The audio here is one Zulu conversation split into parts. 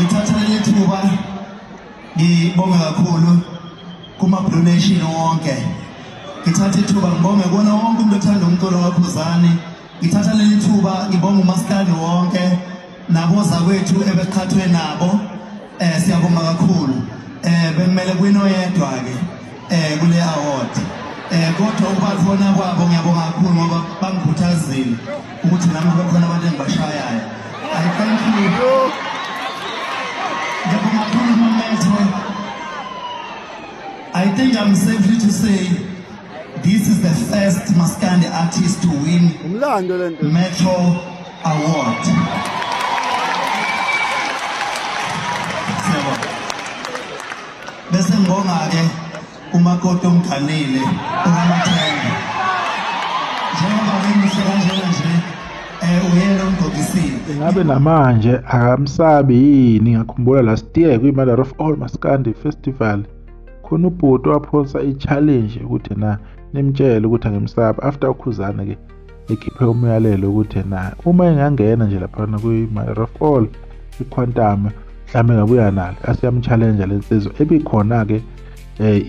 Ngithatha leli thuba ngibonge kakhulu kuma Blue Nation wonke. Ngithatha ithuba ngibonge kona wonke umuntu othanda umculo kaKhuzani. Ngithatha leli thuba ngibonge umaskandi wonke nabozakwethu ebeqhathwe nabo. Siyabonga kakhulu. Bekumele kuwine oyedwa ke kule award. Kodwa ukuba khona kwabo ngiyabonga kakhulu ngoba bangikhuthazile ukuthi nami kube khona abantu engibashayayo. I thank you. Ngiyabonga kakhulu Mametro. I think I'm safely to say this is the first Maskandi artist to win Umlando lento. Metro Award. Siyabonga. Bese ngibonga ke umakoti omganile okaMathemba. Njengoba ngimuhle kanjena nje uyena omgqokisile. Ingabe namanje akamsabi yini? Ngakhumbula last year kwi-Mother of All Maskandi Festival khona ubhuti waphonsa i-challenge ukuthi na nimtshele ukuthi angimsabi, after uKhuzani ke ekhiphe umyalelo ukuthi na uma engangena nje laphana kwi-Mother of All iQuantum mhlawumbe ngabuya nalo, asiyam-challenge le nsizwa ebikhona ke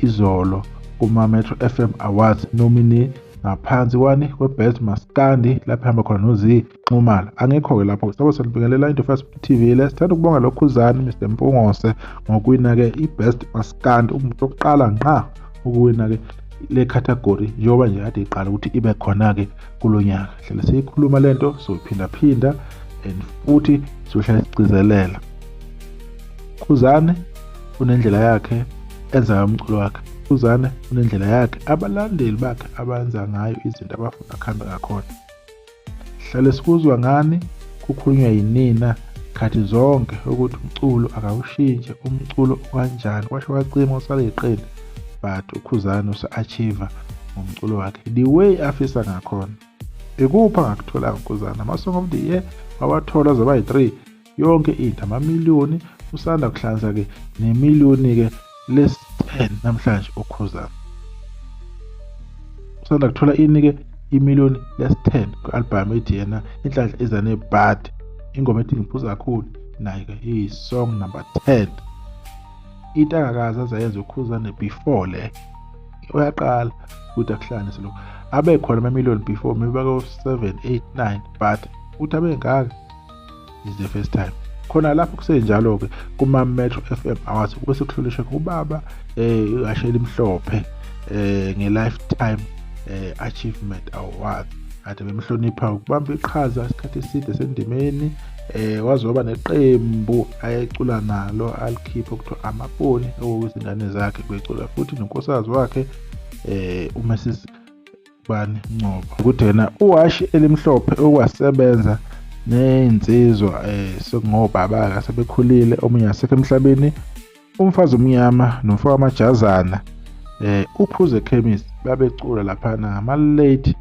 izolo kuma Metro FM Awards nominee ngaphansi kwani kwe-Best Maskandi lapho ehamba khona noZee Nxumalo. Angikho-ke lapho, sabo salibingelela into First TV le. Sithanda ukubonga loKhuzani Mr Mpungose ngokuwina-ke i-Best Maskandi, umuntu wokuqala ngqa ukuwina-ke le category njengoba nje kade iqala ukuthi ibe khona-ke kulo nyaka. Hlale siyikhuluma lento, soyiphindaphinda and futhi siyohlale sigcizelela. Khuzani unendlela yakhe enza ngayo umculo wakhe. Khuzani unendlela yakhe abalandeli bakhe abenza ngayo izinto abafuna kuhambe ngakhona. Hlale sikuzwa ngani kukhulunywa yinina khathi zonke ukuthi umculo akawushintshe, umculo kanjani, kwasho kwacima usale iqini, but uKhuzani usa-achieve ngomculo wakhe the way afisa ngakhona. Ikuphi angakutholanga uKhuzani? Ama-Song of the Year wawathola zaba yi-3, yonke into amamiliyoni, usanda kuhlanza ke nemiliyoni ke lesi-10 namhlanje uKhuzani. Usanda kuthola ini ke imiliyoni lesi-10 ku-album ethi yena Inhlanhla Iza Nebhadi, ingoma ethi ngiphuza kakhulu nayo ke iyi-song number 10. Into angakaze azayenza uKhuzani before le, uyaqala ukuthi akuhlanganise lokho. Abe khona amamiliyoni before maybe bako 7 8 9, but ukuthi abe ngaka is the first time. Khona lapho kusenjalo ke kuma Metro FM Awards kube sekuhlonishwa ubaba ihhashi elimhlophe nge-Lifetime Achievement Award. Kade bemhlonipha ukubamba iqhaza isikhathi eside sendimeni, waze waba neqembu ayecula nalo alikhipha okuthiwa Amaponi, okuyizingane zakhe kwecula futhi nonkosikazi wakhe uMrs Bani Ngcobo. Ukuthi yena uhhashi elimhlophe okwasebenza nezinsizwa sekungobaba asebekhulile, omunye asekho emhlabeni, umfazi omnyama nomfo wamajazana uPhuze Chemist babecula laphana ngama late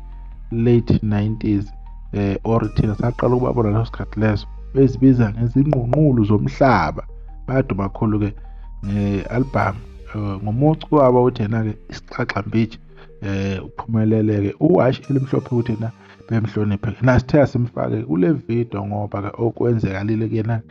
90s or thina saqala ukubabona leso sikhathi leso, bezibiza ngezingqungqulu zomhlaba. Baduma kakhulu ke nge-album ngomucu wabo uthi yena ke Isixaxambiji, uphumelele ke uhhashi elimhlophe ukuthi yena bemhloniphe. Nasithe simfake kule video ngoba ke okwenzekalile kuyena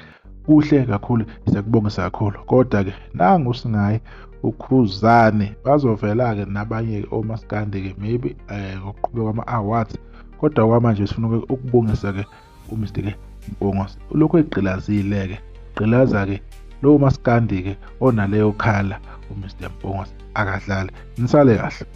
kuhle kakhulu, siyakubongisa kakhulu. Kodwa ke nangu singayi uKhuzani, bazovela ke nabanye omaskandi ke maybe ngokuqhubeka kwama awards, kodwa kwamanje sifuna ukubongisa ke uMr ke Mpungose ulokhu egqilazile ke, gqilaza ke lowo maskandi ke onaleyo khala uMr Mpungose akadlali. Nisale kahle.